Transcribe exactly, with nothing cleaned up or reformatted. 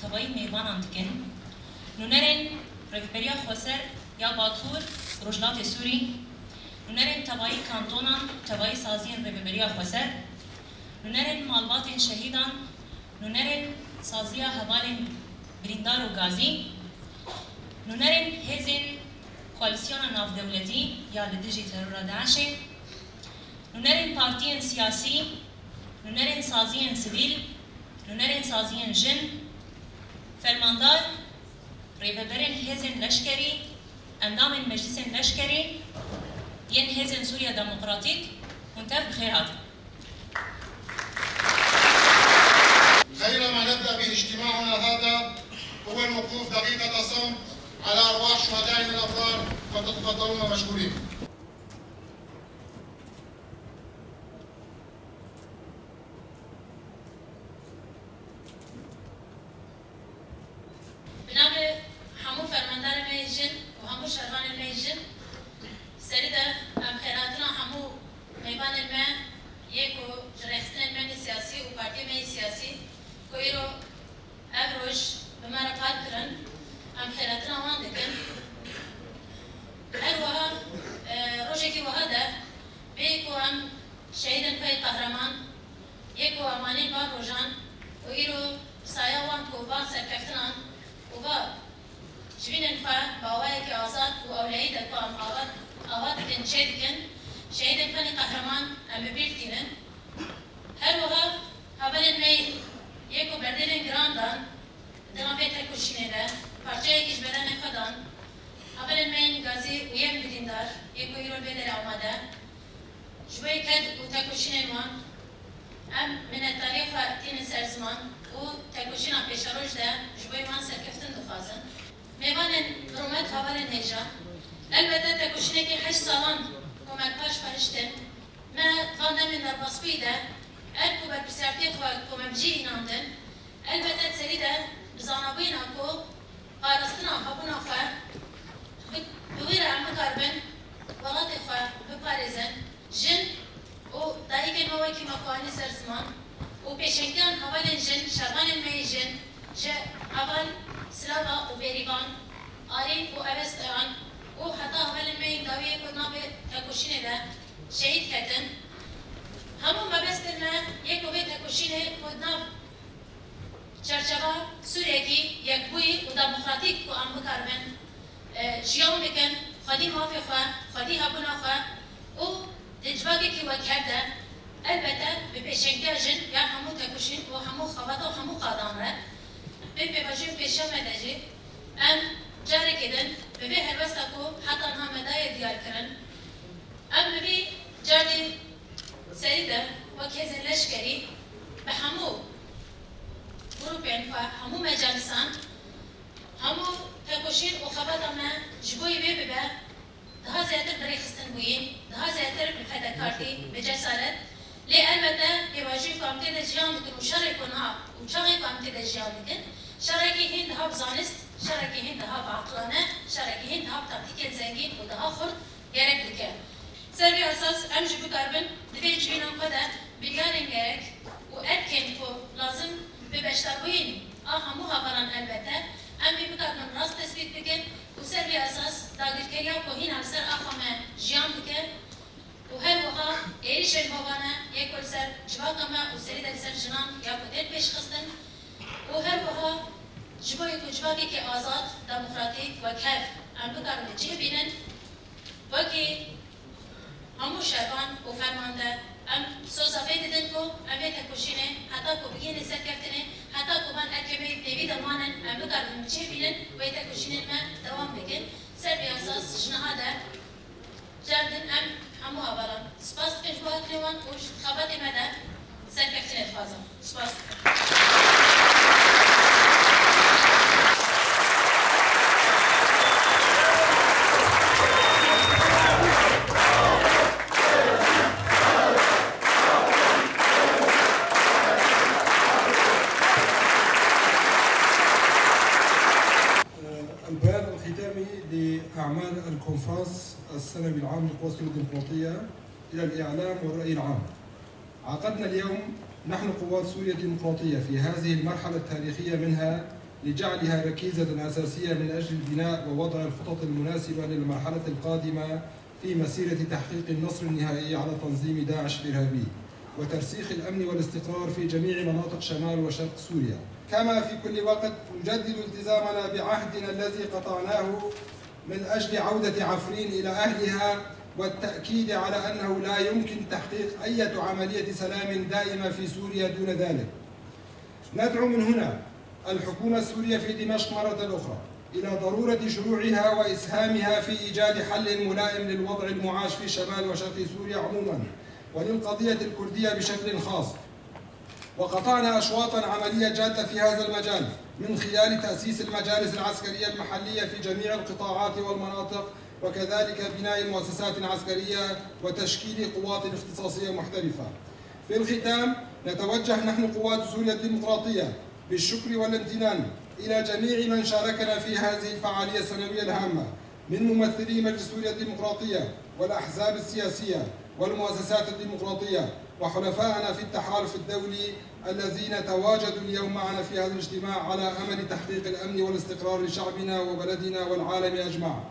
Tevayî mêvanan dikin, nûnerên Rêveberiya Xweser ya Bakur Rojhilatê Sûrî, nûnerên tevayî kantonan, tevayî saziyên Rêveberiya Xweser, nûnerên malbatên şehîdan, nûnerên saziya hevalên birîndar û gazî, nûnerên hêzên koalîsyona navdewletî ya li dijî terora DAIŞê, nûnerên partiyên siyasî, nûnerên saziyên sivîl, nûnerên saziyên jin, fermandar, rêveberên hêzên leşkerî, endamên meclîsên leşkerî yên Hêzên Sûriya Demokratîk, hûn tev bi xêr hatin. خير ما نبدأ به اجتماعنا هذا هو الوقوف دقيقة صمت على أرواح شهدائنا الأبرار، فتتفضلون مشكورين. Bi navê hemû fermandarên me yê jin û hemû şervanên me yê jin, serî de em xêrhatina hemû mêvanên me yê ku ji rêxistinên me yê siyasî û partiyên me yê siyasî ku îro ev roj bi me re par kirin, em xêrhatina wan dikin. Her wiha, e, rojekî wiha de bê ku em şehîdên xwe yê qehreman, yê ku em anîn van rojan û îro bi saya wan ku van serkeftinan û va civînên xwe bi awayekî azad û ewlehî de ku em ava, ava dikin, çê dikin, şehîdên xwe yê qehreman em bi bîr tînin. Her wiha hevalên me yê ku berdêlên giran dan di navê tekoşînê de, parçeyekî ji bedenê xwe dan, hevalên me yên gazî û yên birîndar yê ku îro li vê derê amade, ji bo ked û tekoşînên wan em minetdariyê xwe tînin ser ziman û tekoşîna pêşeroj de ji bo wan serkeftin dixwazin. Mêvanên bi rûmet, hevalên hêja, elbete tekoşînekî heşt salan ku me paş xwe hiştin, me van demên derbasbûyî de, erk û berpirsiyartiyê xwe ku me bi cî înandin, elbete serî de bi zanabûyîna ku parastina hebûna xwe bi, bi wî re em bikaribin welatê xwe biparêzin. Jin û dayikên me wekî me ku anî ser ziman û pêşengiyan hevalên jin, şervanên me yê jin, ji heval Silava û Bêrîvan, Arîn û Evesteyan û heta hevalên me yên dawiyê ku di navê tekoşînê de şehîd ketin. Hemû mebestên me yê ku vê tekoşînê ku di nav çerçeva Sûriyekî yekbûyî û demokratîk ku em bikaribin, e, jiyan bikin, xwedî mafê xwe, xwedî hebûna xwe û di civakekî wekhev de, elbete bi pêşengiya jin ya hemû tekoşîn û hemû xebata û hemû qadan re, vê pêvajoyên pêşiya me de jî em carekê din bi vê helwesta ku heta niha me daye diyarkirin, em bi vî carî serî de wek hêzên leşkerî bi hemû grûpên xwe, hemû mecalisan, hemû tekoşîn û xebata me ji bo yê vê bibe, daha zêdetir bi rêxistinbûyî, daha zêdetir bi fedekartî, bi cesaret. Lê elbette pêvajoyê ku em tê de jiyan dikin û şerê ku niha û çaxê ku em tê de jiyan dikin, şerekî hîn daha bi zanist, şerekî hîn daha bi aqilane, şerekî hîn daha bi taktîkên zengîn û daha xurt gerek dike. Ser vê esas em jî bikaribin di vê civînan xwe de biryarên gerek û erkên ku lazim bi beşdarbûyîn a hemû hevalan elbete, em ê bikaribin rast tespît bikin û ser vê esas dagirkeriya ku hîna li ser axa me jiyan dike û her wiha êrîşên hovane yê ku li ser civaka me û serî de li ser jinan ya ku tên pêşxistin û her wiha ji bo ku civakekî azad, demokratîk, wekhev em bikarin bi cih bînin, wekî hemû şervan û fermande em soza vê didin ku em vê tekoşînê heta ku bigihîne serkeftinê, heta ku van erkê me yê pêvî de manin, em bikarin bi cih bînin, wê tekoşînên me dewam bikin. Ser vê esas ji niha de Car din em hemû hevalan spas dikin ji bo hatinê wan û ji xebatê me de serkeftinê dixwazin. Spas dikim. البيان الختامي لأعمال الكونفرنس السنوي العام للقوى السورية الديمقراطية إلى الإعلام والرأي العام. عقدنا اليوم نحن قوات سوريا الديمقراطية في هذه المرحلة التاريخية منها لجعلها ركيزة أساسية من أجل البناء ووضع الخطط المناسبة للمرحلة القادمة في مسيرة تحقيق النصر النهائي على تنظيم داعش الإرهابي وترسيخ الأمن والاستقرار في جميع مناطق شمال وشرق سوريا. كما في كل وقت، نجدد التزامنا بعهدنا الذي قطعناه من أجل عودة عفرين إلى أهلها، والتأكيد على أنه لا يمكن تحقيق أية عملية سلام دائمة في سوريا دون ذلك. ندعو من هنا الحكومة السورية في دمشق مرة أخرى إلى ضرورة شروعها وإسهامها في إيجاد حل ملائم للوضع المعاش في شمال وشرق سوريا عموما، وللقضية الكردية بشكل خاص. وقطعنا أشواطا عملية جادة في هذا المجال من خلال تأسيس المجالس العسكرية المحلية في جميع القطاعات والمناطق، وكذلك بناء مؤسسات عسكرية وتشكيل قوات اختصاصية محترفة. في الختام، نتوجه نحن قوات سوريا الديمقراطية بالشكر والامتنان إلى جميع من شاركنا في هذه الفعالية السنوية الهامة، من ممثلي مجلس سوريا الديمقراطية والأحزاب السياسية والمؤسسات الديمقراطية وحلفائنا في التحالف الدولي الذين تواجدوا اليوم معنا في هذا الاجتماع على أمل تحقيق الأمن والاستقرار لشعبنا وبلدنا والعالم أجمع.